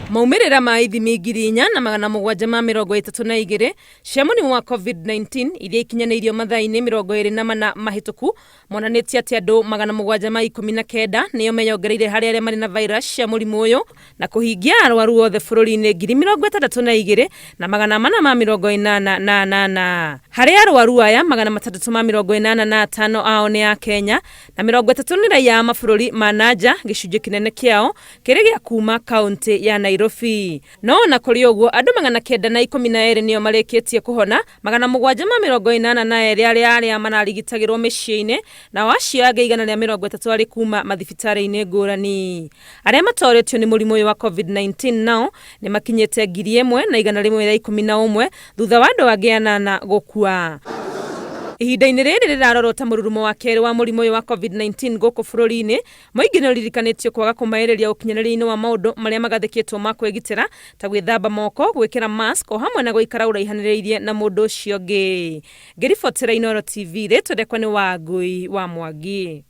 Maumĩrĩra ma ithimi 4732 cia mũrimũ wa COVID-19 iria ikinyanĩirio mathaa-inĩ 24 mahĩtũku monanĩtie atĩ andũ 719 nĩo meyongereire harĩ arĩa marĩ na virus cia mũrimũ ũyũ na kũhingia arwaru othe bũrũri-inĩ 62,488. Harĩ arwaru aya 685 ao nĩ a Kenya na 30 nĩ raiya a mabũrũri ma na nja, gĩcunjĩ kĩnene kĩao kĩrĩ gĩa kuuma kaũntĩ ya Nairobi. No ona kũrĩ ũguo, andũ 912 nĩo marĩkĩtie kũhona, 782 arĩ arĩa mararigitagĩrwo mĩciĩ-inĩ, nao acio angĩ 130 arĩ kuuma mathibitarĩ-inĩ ngũrani. Arĩa matoretio nĩ mũrimũ ũyũ wa Covid-19 nao nĩ makinyĩte 1,111 thutha wa andũ angĩ anana gũkua. Ihinda-inĩ rĩrĩ rĩrarorwo ta mũrurumo wa kerĩ wa mũrimũ ũyũ wa Covid-19 gũkũ bũrũri-inĩ, mũingĩ nĩ ũririkanĩtio kwaga kũmaĩrĩria ũkinyanĩria-inĩ wa maũndũ marĩa magathĩkĩtwo ma kwĩgitĩra ta gwĩthamba moko, gwĩkĩra mask o hamwe na gũikara ũraihanĩrĩirie na mũndũ ũcio ũngĩ. Ngĩribotera Inooro TV, rĩtwa rĩakwa nĩ Wangũi wa Mwangi.